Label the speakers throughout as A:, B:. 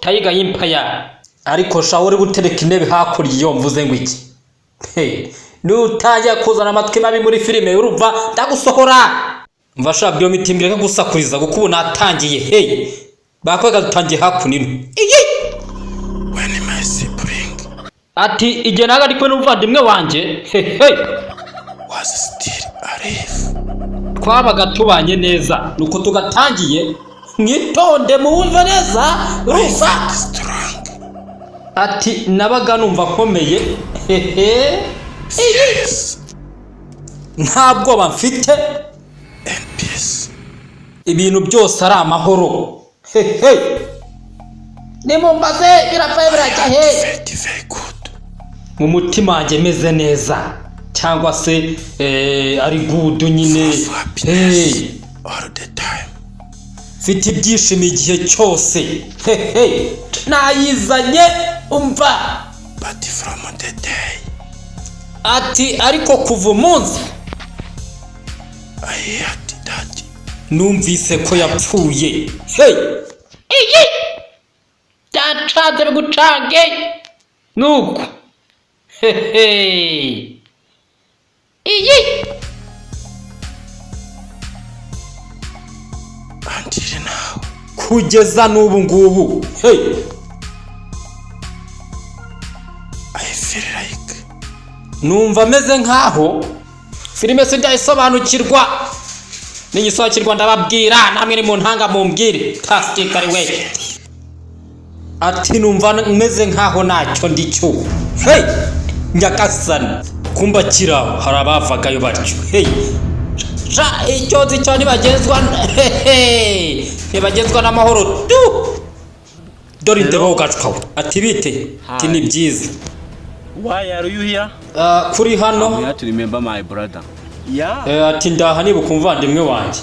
A: Tiger Empire. Ariko sha, uri gutereka intebe hakurya iyo mvuze ngo iki? Hey, nutangira kuzana amatwi mabi muri filime, urumva ndagusohora. Mva sha, byo mitimbire reka gusakuriza kuko ubu natangiye. Hey, bakwereka dutangiye hakuno ino iyi.
B: When my sibling
A: Ati igihe naga ndi kumwe n'umuvandimwe wanjye, hey, hey,
B: was still alive,
A: twabaga tubanye neza. Nuko tugatangiye, mwitonde muwumve neza, urumva.
B: Felt strong,
A: Ati nabaga numva nkomeye, hehe,
B: fearless,
A: nta bwoba mfite,
B: and peace.
A: Ibintu byose ari amahoro, hehe. Nimumbaze birapfa birajya he?
B: Felt very good.
A: Mu mutima wanjye meze neza, cyangwa se ari good nyine.
B: Full of happiness
A: Hey,
B: all the time.
A: mfite ibyishimo igihe cyose, hehe. Nayizanye, umva.
B: But from the day
A: Ati ariko kuva umunsi
B: I heard that
A: numvise ko yapfuye, hey, iyi byancanze bigucange nuko, hehe, iyi.
B: Until now,
A: Kugeza n'ubu ngubu, hey,
B: I feel like
A: numva ameze nkaho filime sindayisobanukirwa. Ninyisobanukirwa ndababwira, namwe ni mu ntanga mumbwire kasitikari we. Ati numva meze nkaho ntacyo ndicyo. Hey, nyagasani, kumba kiraho hari abavagayo batyo. Hey, sha, icyo nzi cyo ntibagenzwa, hehe, ntibagenzwa n'amahoro tu. Dore indeba ugacwawe. Ati bite? Ati ni byiza.
C: Why are you here?
A: Ah, kuri hano.
C: I'm here to remember my brother. Yeah.
A: Ati ndaha nibuka umuvandimwe wanjye.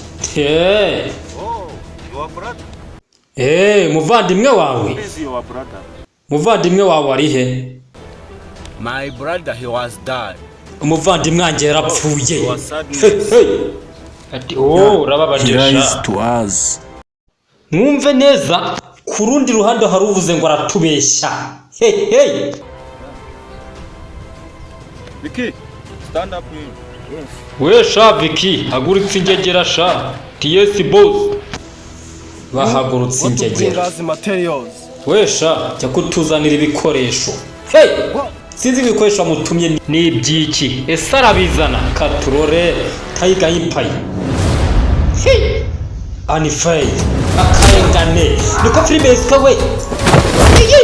D: Oh, your brother.
A: Umuvandimwe wawe.
D: Who is your brother?
A: Umuvandimwe wawe ari he?
C: My brother, he was died.
A: Umuvandimwe wanjye yarapfuye.
D: Your sadness.
A: Hey, hey. Ati oh, urababaje.
B: He lies
A: Sha.
B: to us.
A: Mwumve neza, ku rundi ruhande hari uvuze ngo aratubeshya. Hey, hey.
D: Vicky, stand up here.
A: We sha Vicky, hagurutse ingegera sha. Yes boss. Bahagurutse
E: Want to bring
A: ingegera.
E: us materials.
A: We sha, jya kutuzanira ibikoresho. Hey! Sinzi ibikoresho wamutumye ni iby'iki. Ese arabizana? Katurore Tiger Empire. Hey! Unfair. Akarengane. Niko filime yitwa we. Iyi!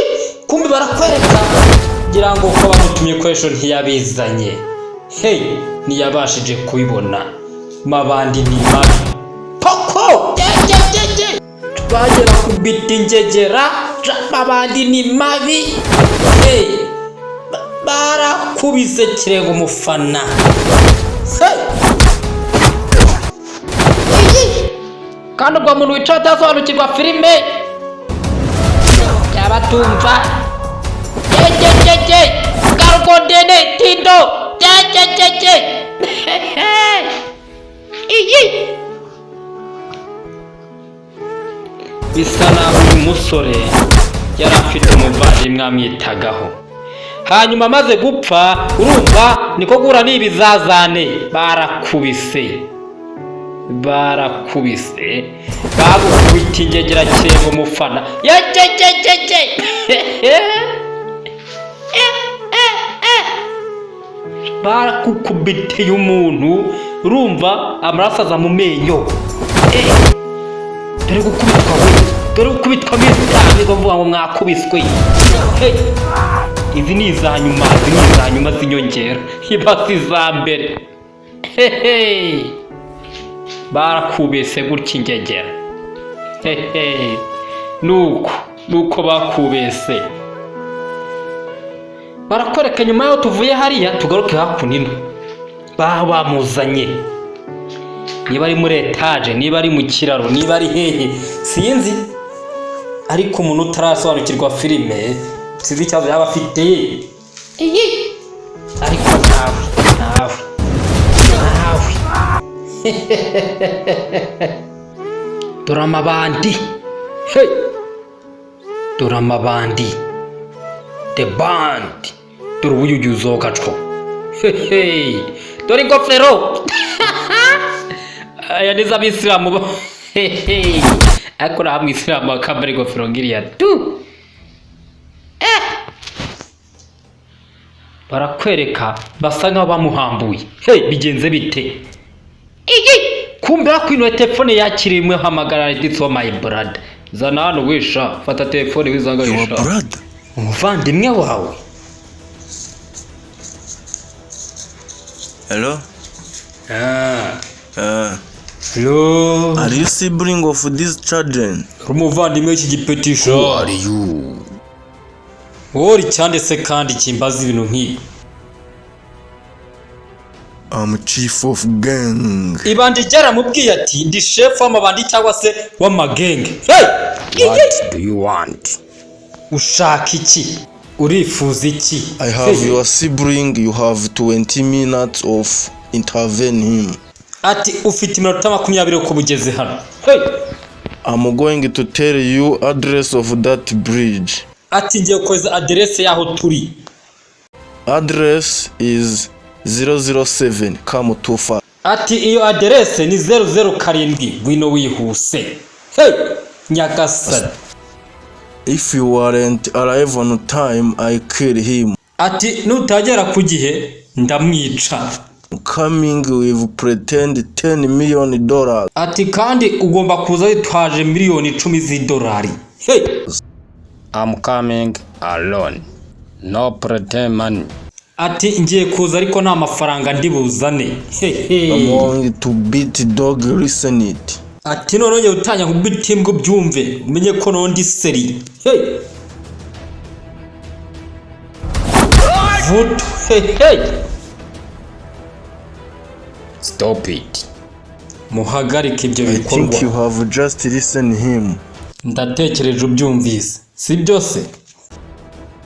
A: Kumbi barakwereka. Ngira ngo ko bamutumye ibikoresho ntiyabizanye. Hey! Ntiyabashije kubibona. Mabandi ni mabi. Poko! Ye, ye, ye, ye! Bagera kubita ingegera, mabandi ni mabi. Hey! Barakubise kirenga umufana. Hey! Iyi! Kandi ubwo muntu wicaye atasobanukirwa filime yaba atumva. Yegegege garugondene tindo yegegege iyi. Bisa naho uyu musore yari afite umuvandimwe amwitagaho, hanyuma amaze gupfa, urumva niko guhura n'ibizazane. Barakubise, barakubise, bagukubita ingegera kirenga umufana. Yegegegege. Barakukubitiye umuntu, urumva amaraso aza mu menyo. Dore gukubitwa we, dore gukubitwa mitanu, bavuga ngo mwakubiswe. Hey! Izi ni iza nyuma, izi ni iza nyuma z'inyongera, ibasi iza mbere. Hehe, barakubise gutya ingegera. Hehe, nuko bakubese. Barakwereka nyuma y'aho tuvuye hariya, tugaruke hakuno ino baba bamuzanye, niba ari muri etaje, niba ari mu kiraro, niba ari hehe, sinzi. Ariko umuntu utarasobanukirwa filime sinzi ikibazo yaba afite iyi. Ariko nawe, nawe, nawe, dore amabandi. Hey! Dore amabandi, the band. Dore ubuyugyuzo gacwo. Hehe, dore ingofero aya ni z'abisilamu. Hehe, ariko nta mwisilamu wakambara ingofero ngiriya tu. Barakwereka basa nkaho bamuhambuye. Hey, bigenze bite? Iyi kumbe hakwino telefone yakiriye hamagara, yanditseho "My brother". Zana hano wisha, fata telefone wizanga.
B: Your
A: Wisha
B: brother?
A: Umuvandimwe wawe.
B: Hello?
A: Ah. Hello.
B: Are you sibling of these children?
A: Uri umuvandimwe w'iki gipetisho?
E: Who are you?
A: Wowe uri cyanditse kandi kimbaza ibintu nk'ibi?
B: I'm chief of gang.
A: Ibandi ryaramubwiye ati ndi shefu w'amabandi cyangwa se w'amagenge. Hey!
E: What do you want?
A: Ushaka iki? Urifuza iki?
B: I have
A: Hey!
B: your sibling. You have 20 minutes of intervene him.
A: Ati ufite iminota 20 yo kuba ugeze hano. Hey!
B: I'm going to tell you address of that bridge.
A: Ati ngiye kohereza aderese y'aho turi.
B: Address is 007. Come too far.
A: Ati iyo aderese ni 007, ngwino wihuse. Hey! Nyagasani.
B: If you weren't arrive on time, I kill him.
A: Ati nutagera ku gihe ndamwica.
B: Coming with pretend $10 million.
A: Ati kandi ugomba kuza witwaje miliyoni 10 z'idolari. Hey!
E: I'm coming alone. No pretend money.
A: Ati ngiye kuza ariko nta mafaranga ndi buzane. Hehe.
B: I'm going to beat dog, listen it.
A: Ati none ngiye gutangira kubita imbwa, ubyumve, umenye ko noneho ndi sérieux. Hey! Vutu. Hey!
E: Stop it.
A: Muhagarike ibyo
B: I think
A: bikorwa.
B: you have just listened him.
A: Ndatekereje ubyumvise, si byose?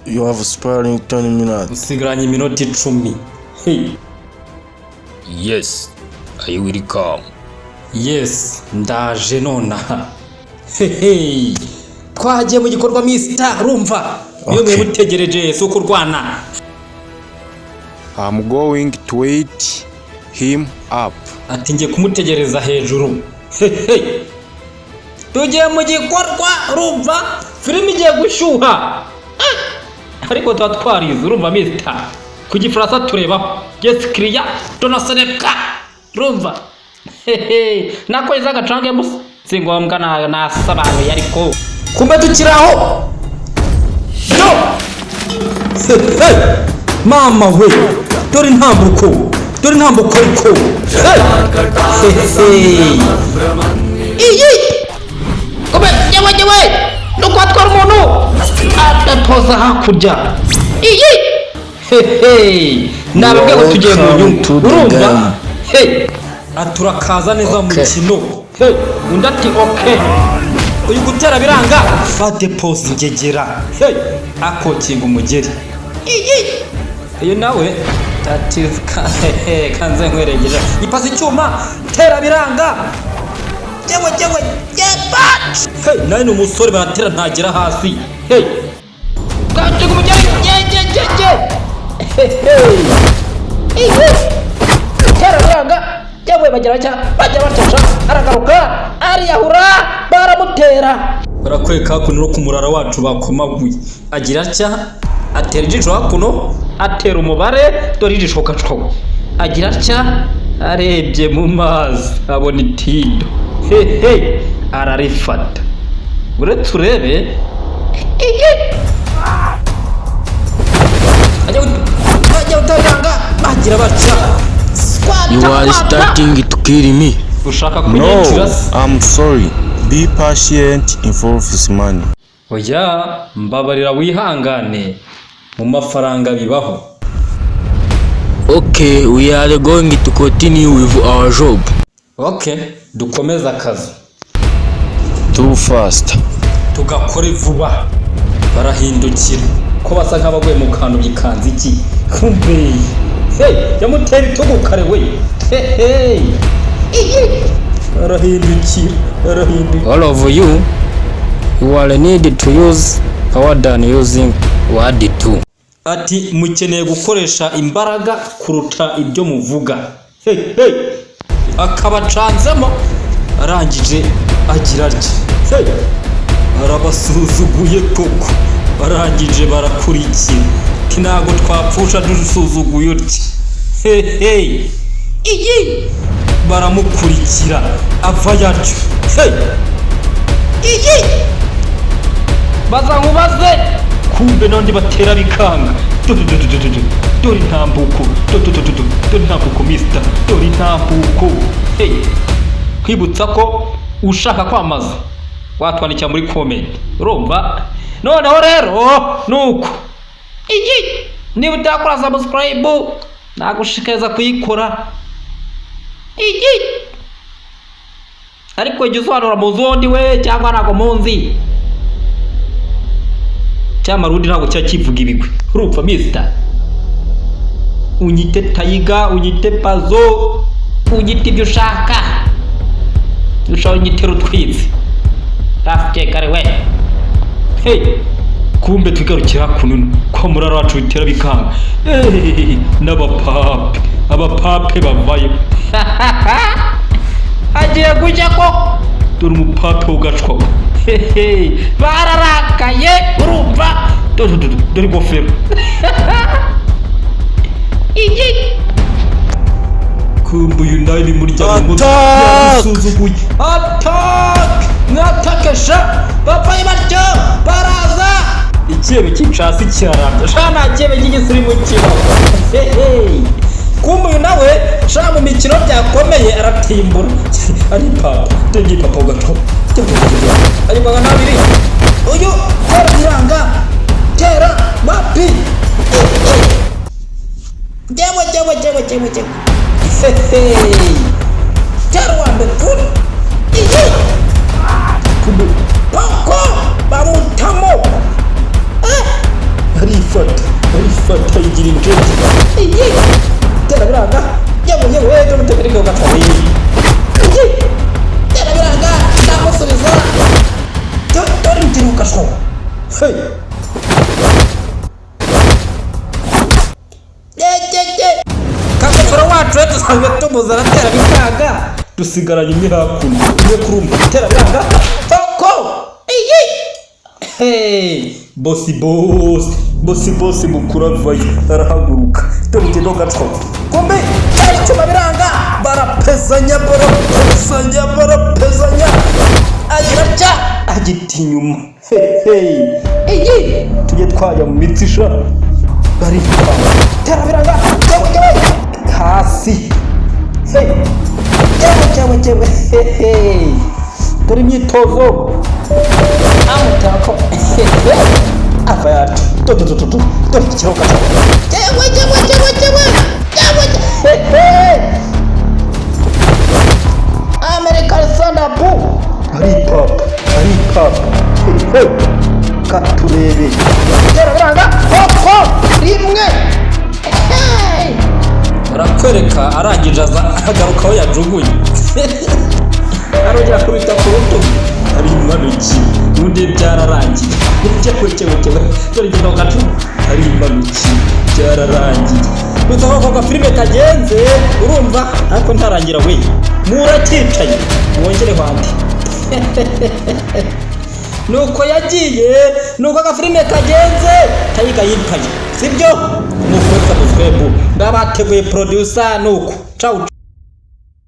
B: You have sparing 10 minutes.
A: Usigaranye iminota 10. Hey!
E: Yes, I will come.
A: Yes, ndaje nonaha. Hehe, twagiye mu gikorwa, mister. Urumva iyo
B: Okay.
A: mwe mutegereje si uko urwana.
F: I'm going to wait him up.
A: Ati ngiye kumutegereza hejuru. Hehe, tugiye mu gikorwa. Urumva filime igiye gushyuha. Ah! Ariko tuba twarize, urumva mister, ku gifaransa turebaho gesikiriya donaseneka. Urumva, hehe, nakweza agacange musa, si ngombwa nasobanuye, ariko kumbe tukiri aho do. Hehe! Mama we, dore intambuko, dore intambuko, ariko hehe, iyi kome yewe yewe no kwatwara umuntu adatoza hakurya iyi. Hehe, nababwiye ngo tugiye mu nyungu, urumva. Hey, aturakaza neza mu mukino. Hey, undi ati okay, uyu gutera biranga, badepoza ingegera. Hey, akokinga umugeri iyi. Uyu nawe ati hehe, kanze nkweregeje ipasi icyuma, tera biranga, yewe yewe yebaci. Hey, nawe ni umusore, baratera ntagera hasi. Hey, kakinga umugeri, ye ye ye ye. Hey, iyi tera biranga, yewe, bagira batya, bajya bacasha, aragaruka ariyahura, baramutera. Barakwereka hakuno no ku murara wacu bakomaguye, agira atya atera ijisho hakuno, atera umubare, dore ijisho kacwo. Agira atya arebye mu mazi abona itindo. Hehe, ararifata. Uretse urebe iyi ajya gutanga, bagira batya.
F: You are starting to kill me.
A: Ushaka
F: No,
A: kunyinjira se?
F: I'm sorry. Be patient involves money.
A: Oya, mbabarira wihangane, mu mafaranga bibaho.
G: Okay, we are going to continue with our job.
A: Ok, dukomeze akazi.
F: Too fast.
A: Tugakore vuba. Barahindukira ko basa nk'abaguye mu kantu, bikanze iki? Kumbe hey, yamutera itugu kare we. Hey, hey. Arahindukira, arahindukira.
E: All of you, you are need to use Power than using word too.
A: Ati mukeneye gukoresha imbaraga kuruta ibyo muvuga. Hey, hey. Akabacanzemo, arangije agira atya: "Hey." Arabasuzuguye koko, barangije barakurikira. Ati ntabwo twapfusha dusuzuguye utya. Hey, hey. Iyi baramukurikira, ava yatyo. Hey. Iyi baza nkubaze, kumbe n'abandi batera bikanga. Dore, dore, dore, dore, dore intambuko, dore, dore, dore, dore intambuko, mister, dore intambuko. Hey, kwibutsa ko ushaka kwamaza watwandikira muri comment. Urumva noneho rero nuko iyi, niba utakora subscribe, nagushishikariza kuyikora. Iyi ariko jya usobanura mu zundi we, cyangwa ntabwo munzi cyamarundi, ntabwo cya kivuga ibigwi. Urumva mister, unyite Tayiga, unyite Pazo, unyite ibyo ushaka, ushobora unyite Rutwitsi kare we. Hey, kumbe twigarukira hakuno kwa murara wacu bitera bikanga. Hey, n'abapape, abapape bavayo, agiye kujya ko dore umupape w'ugacwa. Hehe, bararakaye. Urumva, dore, dore, dore ingofero iyi. Kumbe uyu nawe bimurya mu mutwe.
B: Attack!
A: Yamusuzuguye. Attack, mwatakesha bapfaye batyo, baraza ikirebe cy'icasi kirarambye sha, nta kirebe cy'igisirimu kibaho. Hehe, kumbe uyu nawe sha mu mikino byakomeye, aratimbura ari papa tugiye papa ugacwa ari 200. Uyu tera biranga, tera mapi, jewe jewe jewe jewe jewe. Hehe, tera uwa mbere iyi kumbe pako bamutamo. Arifata, arifata, yigira injeti. Iyi tera biranga, yewe yewe, dore utekereke ugacwa iyi tera biranga, ndamusubiza. Dore imbyino ugashwa. Hey. Ye kagofero wacu we dusanzwe tumuzi, aratera bikanga, dusigaranye imwe hakuno, umwe kuri umwe, tera biranga, pako iyi. Hey, bosi bosi bosi bosi mukuru avayo, arahaguruka. Dore ugendo gacwa, kumbe cyari icyuma, biranga, barapezanya, barapezanya, barapezanya, agira atya agita inyuma. Hey, iyi tujye twajya mu mitsi sha, baripanga, tera biranga, jewe jewe hasi. Hey, jewe jewe jewe. Hey, dore imyitozo, amutako ava yacu. Do do do do do, dore ikiruka, jewe jewe jewe jewe jewe. Hey, American Sandabu ari papa, ari papa. Hey, katurebe, tera biranga, hoko rimwe. Hey, barakwereka arangije aza agaruka aho yajugunye, arongera akubita ku rutugu, ari imanukiye. Ubundi byararangiye. Cyewe cyewe cyewe, dore igenda ku gacu, ari imanukiye, byararangiye. Gusa ko gafilime kagenze, urumva ariko ntarangira we, muracyicaye mwongere wandi. Nuko yagiye, nuko agafilime kagenze, Tayiga yipaye, sibyo? Nuko subscribe, ndabateguye producer, nuko ciao.